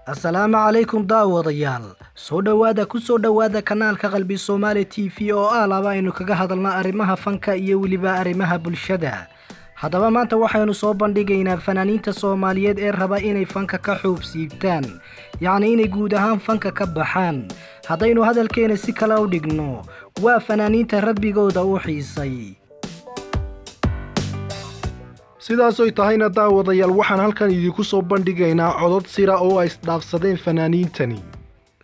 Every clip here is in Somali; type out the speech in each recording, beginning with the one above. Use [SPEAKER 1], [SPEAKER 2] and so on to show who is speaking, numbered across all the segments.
[SPEAKER 1] Assalaamu calaykum daawadayaal, soo dhowaada, ku soo dhowaada kanaalka Qalbi Soomaali TV oo ah laba aynu kaga hadalna arrimaha fanka iyo weliba arrimaha bulshada. Haddaba maanta waxaynu soo bandhigaynaa fanaaniinta Soomaaliyeed ee raba inay fanka ka xuub siibtaan, yacni inay guud ahaan fanka ka baxaan. Haddaynu hadalkeena si kale u dhigno, waa fanaaniinta rabbigooda u xiisay.
[SPEAKER 2] Sidaasoy tahayna daawadayaal, waxaan halkan idinku soo bandhigaynaa codod sira oo ay isdhaafsadeen fanaaniintani.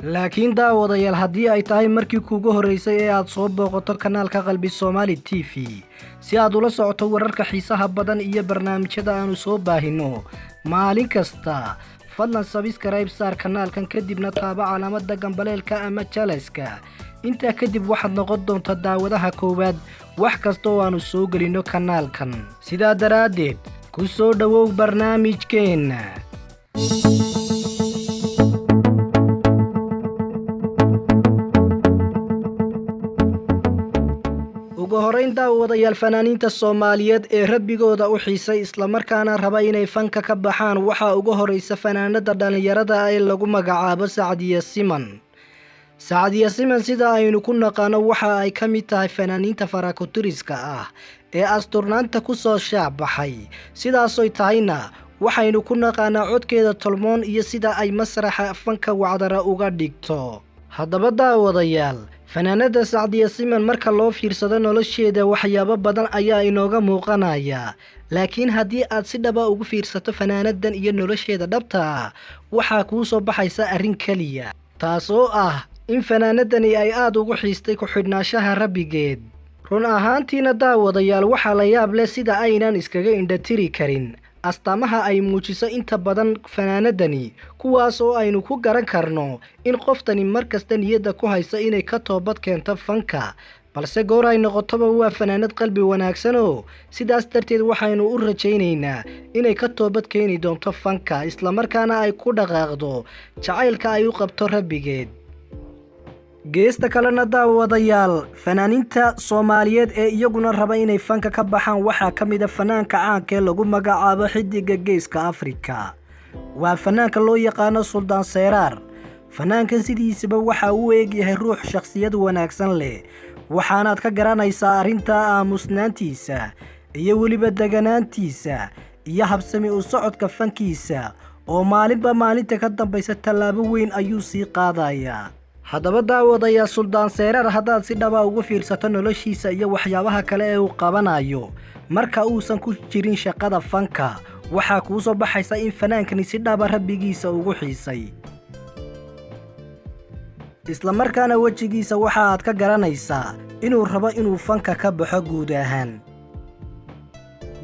[SPEAKER 1] Laakiin daawadayaal, haddii ay tahay markii kuugu horraysay ee aad soo booqato kanaalka Qalbi Soomaali TV, si aad ula socoto wararka xiisaha badan iyo barnaamijyada aanu soo baahinno maalin kasta, fadlan subscribe saar kanaalkan, kadibna taabo calaamadda gambaleelka ama jaleska. Intaa kadib waxaad noqon doontaa daawadaha koowaad wax kasta oo aanu soo gelinno kanaalkan. Sidaa daraaddeed ku soo dhowow barnaamijkeenna. Ugu horayn daawadayaal, fanaaniinta Soomaaliyeed ee rabbigooda u xiisay islamarkaana raba inay fanka ka baxaan waxaa ugu horraysa fanaanada dhallinyarada ee lagu magacaabo Sacdiya Siman. Sacdiya Siman, sida aynu ku naqaano, waxa ay ka mid tahay fanaaniinta farakutiriska ah ee asturnaanta ku soo shaac baxay. Sidaasoy tahayna waxaynu ku naqaanaa codkeeda tolmoon iyo sida ay masraxa fanka wacdara uga dhigto. Haddaba daawadayaal, fanaanada Sacdiya Siman marka loo fiirsado nolosheeda waxyaabo badan ayaa inooga muuqanaya, laakiin haddii aad si dhaba ugu fiirsato fanaanadan iyo nolosheeda dhabta ah, waxaa kuu soo baxaysa arrin keliya, taasoo ah in fanaanadani ay aada ugu xiistay ku-xidhnaashaha rabbigeed. Run ahaantiina daawadayaal, waxaa la yaab leh sida aynan iskaga indhatiri karin astaamaha ay muujiso inta badan fanaanadani, kuwaas oo aynu ku garan karno in qoftani mar kasta niyadda ku haysa inay ka toobad keento fanka. Balse goor ay noqotoba waa fanaanad qalbi wanaagsanoo sidaas darteed waxaynu u rajaynaynaa inay ka toobad keeni doonto fanka, islamarkaana ay ku dhaqaaqdo jacaylka ay u qabto rabbigeed. Geesta kalena daawadayaal, fanaaniinta Soomaaliyeed ee iyaguna raba inay fanka ka baxaan waxaa ka mid a fanaanka caanka ee lagu magacaabo Xidiga Geeska Afrika. Waa fanaanka loo yaqaano Suldaan Seyraar. Fanaankan sidiisaba waxa uu eegyahay ruux shakhsiyad wanaagsan leh, waxaanaad ka garanaysaa arrinta aamusnaantiisa iyo weliba deganaantiisa iyo habsami u socodka fankiisa oo maalinba maalinta ka dambaysa tallaabo weyn ayuu sii qaadayaa. Haddaba daawadayaa, Suldaan Seyraar haddaad si dhaba ugu fiirsato noloshiisa iyo waxyaabaha kale ee uu qabanayo marka uusan ku jirin shaqada fanka, waxaa kuu soo baxaysa in fanaankani si dhaba rabbigiisa ugu xiisay, islamarkaana wejigiisa waxa aad ka garanaysaa inuu rabo inuu fanka ka baxo guud ahaan.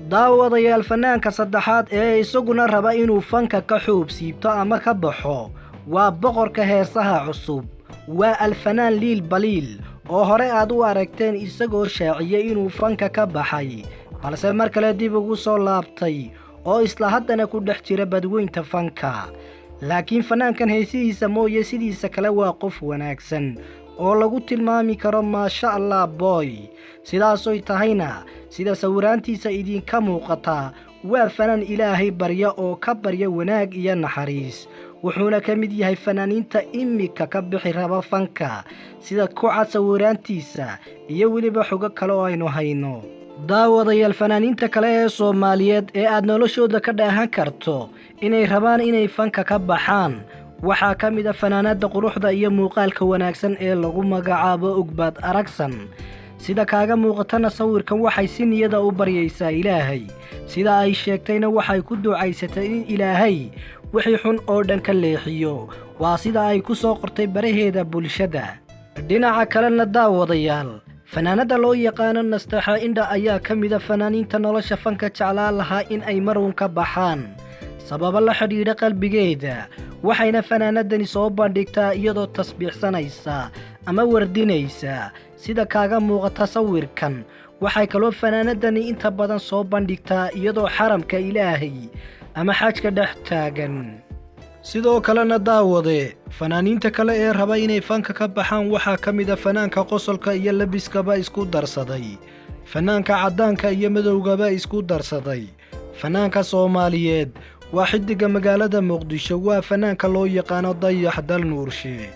[SPEAKER 1] Daawadayaal, fanaanka saddexaad ee isaguna raba inuu fanka ka xuub siibto ama ka baxo waa boqorka heesaha cusub, waa alfanaan Liil Baliil, oo hore aad u aragteen isagoo shaaciyey inuu fanka ka baxay, balse mar kale dib ugu soo laabtay oo isla haddana ku dhex jira badweynta fanka. Laakiin fanaankan heesihiisa mooye sidiisa kale waa qof wanaagsan oo lagu tilmaami karo maasha Allah boy. Sidaasoy tahayna, sida sawiraantiisa idinka muuqataa, waa fanaan Ilaahay barya oo ka barya wanaag iyo naxariis, wuxuuna ka mid yahay fanaaniinta imika ka bixi raba fanka, sida ku cad sawiraantiisa iyo weliba xogo kale oo aynu hayno. Daawadayaal, fanaaniinta kale ee Soomaaliyeed ee aad noloshooda ka dhaahan karto inay rabaan inay fanka ka baxaan waxaa ka mid a fanaanada quruxda iyo muuqaalka wanaagsan ee lagu magacaabo Ugbaad Aragsan. Sida kaaga muuqatana sawirkan, waxay si niyada u baryaysaa Ilaahay. Sida ay sheegtayna waxay ku ducaysatay in Ilaahay wixii xun oo dhan ka leexiyo, waa sida ay ku soo qortay baraheeda bulshada. Dhinaca kalena daawadayaal, fanaanada loo yaqaano Nasteexo Indha ayaa ka mida fanaaniinta nolosha fanka jeclaan lahaa in ay marun ka baxaan sababo la xidhiidha qalbigeeda, waxayna fanaanadani soo bandhigtaa iyadoo tasbiixsanaysa ama wardinaysa, sida kaaga muuqata sawirkan. Waxay kaloo fanaanadani inta badan soo bandhigtaa iyadoo xaramka Ilaahay ama xajka dhex taagan. Sidoo kalena daawade, fanaaniinta kale ee raba inay fanka ka baxaan waxaa ka mid a fanaanka qosolka iyo labiskaba isku darsaday, fanaanka caddaanka iyo madowgaba isku darsaday, fanaanka Soomaaliyeed.
[SPEAKER 2] Waa xiddiga magaalada Muqdisho, waa fanaanka loo yaqaano Dayax Dal Nuurshe.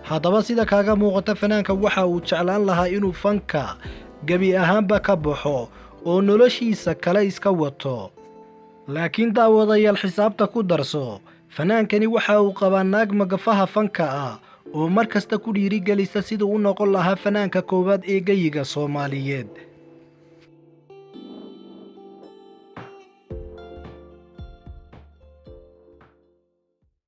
[SPEAKER 2] Haddaba sida kaaga muuqata, fanaanka waxa uu jeclaan lahaa inuu fanka gebi ahaanba ka baxo oo noloshiisa kale iska wato. Laakiin daawadayaal, xisaabta ku darso, fanaankani waxa uu qabaa naag magafaha fanka ah oo mar kasta ku dhiirigelisa siduu u noqon lahaa fanaanka koowaad ee geyiga Soomaaliyeed.